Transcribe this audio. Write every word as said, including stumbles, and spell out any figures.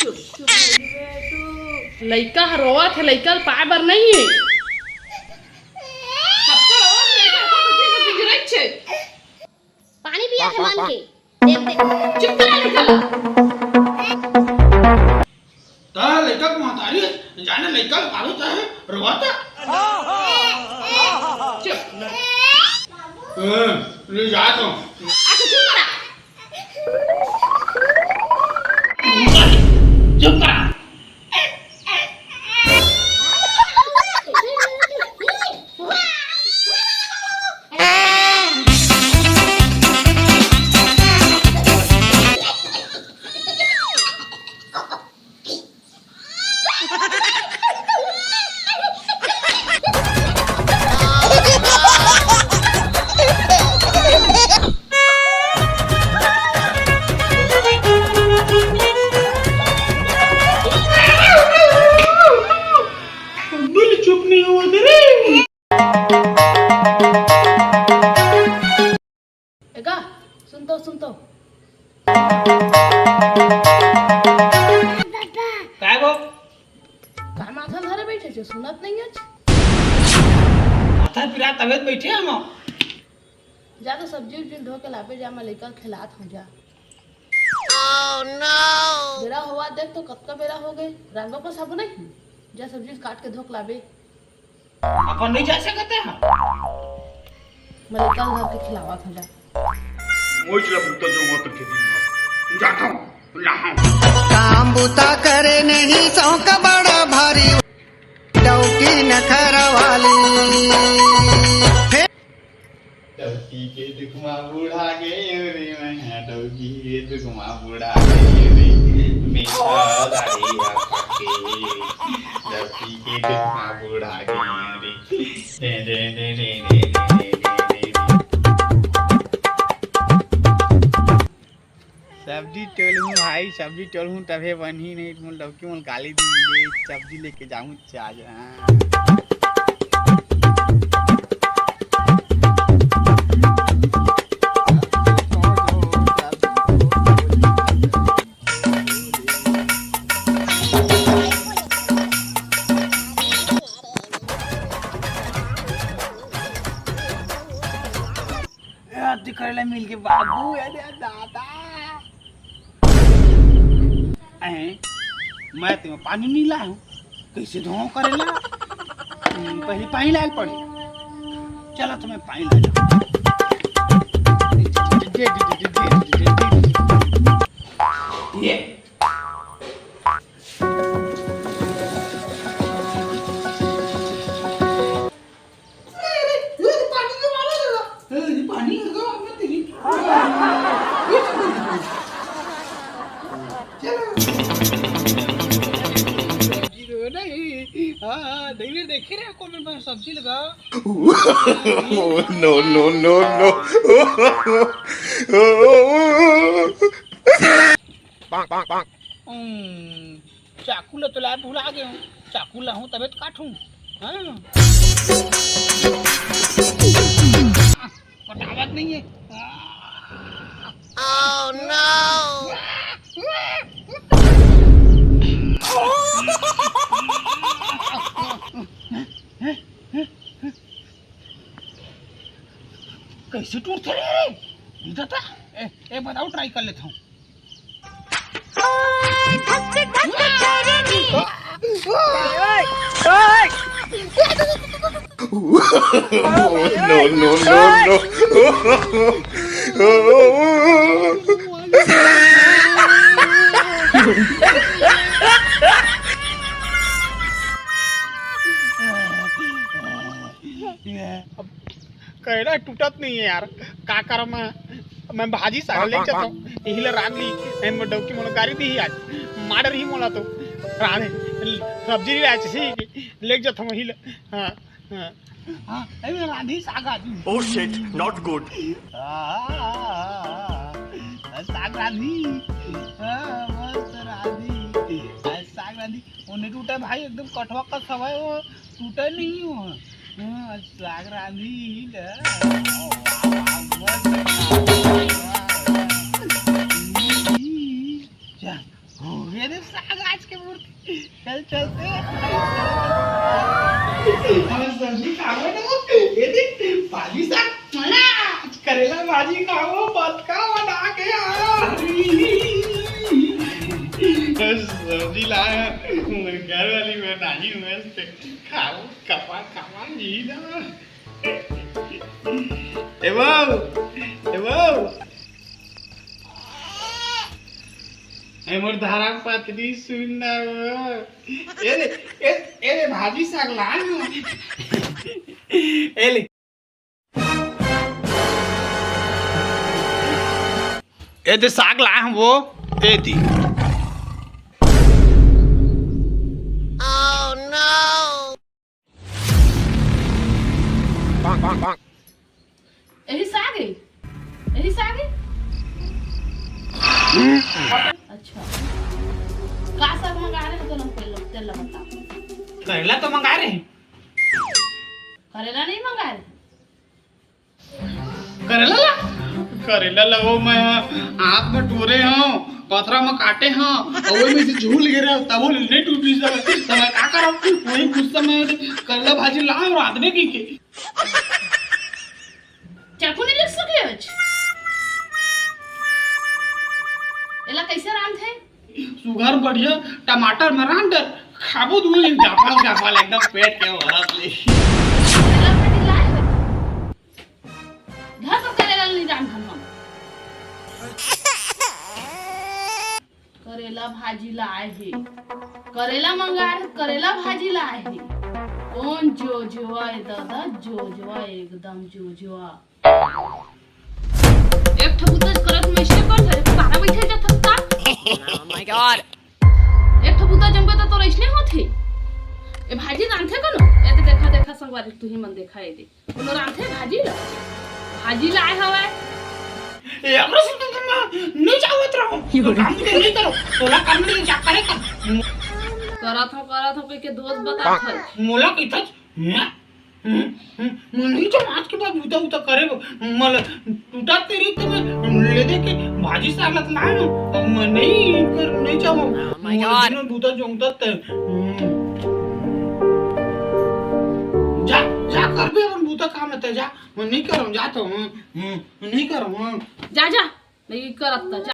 चुप, चुप, नहीं रे, तू। लइका ह रोवत हे, लइका ल पाए बर नहीं हे। कतका रोवत हे, लइका ह रोवत हे, गिरत हे। पानी पिया के मान के। देख, देख। चुप कर, लइका ल। त लइका के महतारी जाने लइका ल मारो त हे, रोवत हे। चुप। ए, ले जा तो। आ, तू चुप करा। चुप करा। चुप नहीं हुआ तेरे। एका, सुन तो, सुन तो। काय गो? काय माथा धरे बैठे छे, सुनत नहीं है? माथा पिरा तबे त बैठे हम। जा तो सब्जी उब्जी धो के लाबे जा, मैं लइका ल खिलात हूँ जा। बेरा होवा देख तो कतका बेरा हो गए, रांधो को सब नहीं। जा सब्जी काट के धो के लाबे। अपन नहीं जा सकते हैं। मैं लइका ल धर के खिलावत हूँ जा। मोच ला बुता जो मत के दिन भर। जाता हूँ, लाहूँ। काम बुता करे नहीं शौक बड़ा भारी, डौकी नखरा वाली। डौकी के दुख मा बूढ़ा गए रे, मैं डौकी के दुख मा बूढ़ा गए रे, मेरा दाढ़ी आ पाके। डौकी के दुख मा बूढ़ा गए रे। सब्जी टोलहूँ भाई, सब्जी टोलहूँ तभे बनही, नहीं तो मोर लौकी मोल गाली दी, सब्जी लेके जाऊँ आज। हाँ। ए, अति करेला मिल के बाबू, ए दे दादा। ए, मैं तुम्हें पानी नहीं लाया हूँ, कैसे धुआं करेला? हम्म, पहले पानी लाए पड़े। चलो तुम्हें पानी ला। ये हाँ, हाँ, देखे रे, कौन में सब्जी लगा। No, no, no, no। हम्म, चाकू ला तो लाए भुला गए हूँ। चाकू लाहूँ तबे तो काटूँ। हाँ। पटावत नहीं है। Oh no! कैसे टूटथे रे? नहीं तो ए, ए बताओ, try कर लेता हूँ। धक धक करनी। No, no, no, no। अब कहना टूटत नहीं है यार, का करम? मैं भाजी साग ले जाता हूँ, यही ला रांध ली। एन में डौकी मोला गारी दी आज, मार ही मोला तो। रांधे सब्जी नहीं लाए छी, ले जाता हूँ यही ला। हाँ, हाँ। हाँ, ए, मैं रांधी साग आज। Oh shit, not good। हाँ, साग रांधी। हाँ, मस्त रांधी। साग रांधी। वो नहीं टूटे भाई, एकदम कठवा का सवाई वो। टूटे नहीं हो। हाँ, साग रांधी ही ले। वाह, वाह, वाह, मस्त। जा, हो गया रे साग। चल चलते। हमर सब्जी खाबो ना, ये देख, भाजी साग, आज करेला भाजी खाबो, बतका बना के आ। सब्जी लाए, मोर घर वाली बनाही मस्त, खाबो, कपा, कपा, जी ना। ए बाबू, ए बाबू। ए मोर धरम पत्नी सुन ना वो। ए ले, ए, ए ले भाजी साग ला। ए ले। ए दे साग ला हम वो, ए दी। यही साग है, यही साग है। अच्छा, का साग मंगा रहे हो तो हम पहले तेल बता। करेला तो मंगा रहे हैं। करेला नहीं मंगा रहे। करेला ला, करेला ला वो मैं हाथ में टोरे हूँ, पथरा में काटे हूँ, और वही में से झूल गिरे, तब वो नहीं टूटी सब। तो मैं का करब? वही गुस्सा में करेला भाजी ला और आदमी की के। चाकू नहीं लग सके आज। एला कैसे रांधे? सुघर बढ़िया टमाटर में रांध डर, खाबो दू दिन गफल गफल एकदम पेट के भरत ले। करेला भाजी लाए हो? घर पर करेला नहीं रांधन हम। करेला भाजी लाए हे, करेला मंगाए हे, करेला भाजी लाए हे। कौन जोजवा ए दादा, जोजवा, एकदम जोजवा। एक ठो बुता करत में ऐसे कर धरे, तारा बैठे जात हस का? Oh my God। एक ठो बुता जमबे त तोर ऐसने होत हे। ए भाजी रांधे कोनो? ए त देखा, देखा संगवारी, तू ही मन देखा ए दे। कोनो रांधे भाजी ला? भाजी लाए हवय। ए, एकरा से तो तुम नहीं जावत रहो। तो काम के नहीं करो। तोला काम नहीं जा करे का। करत हो, करत हो, के दोस्त बतात है। मोला कहिथस, हम्म, हम्म, हम्म, मैं नहीं जाऊँ आज के बाद बूता, बूता करे। मल टूटा तेरी तो मैं ले दे के भाजी सालत लाए हूँ। अब मैं नहीं कर, नहीं जाऊँ। Oh my God। दिन बूता जोंगता ते। हम्म। जा, जा कर बे अपन बूता काम है ते, जा। मैं नहीं करूँ, जा तो हूँ। हम्म, नहीं करूँ। जा, जा। नहीं करत त,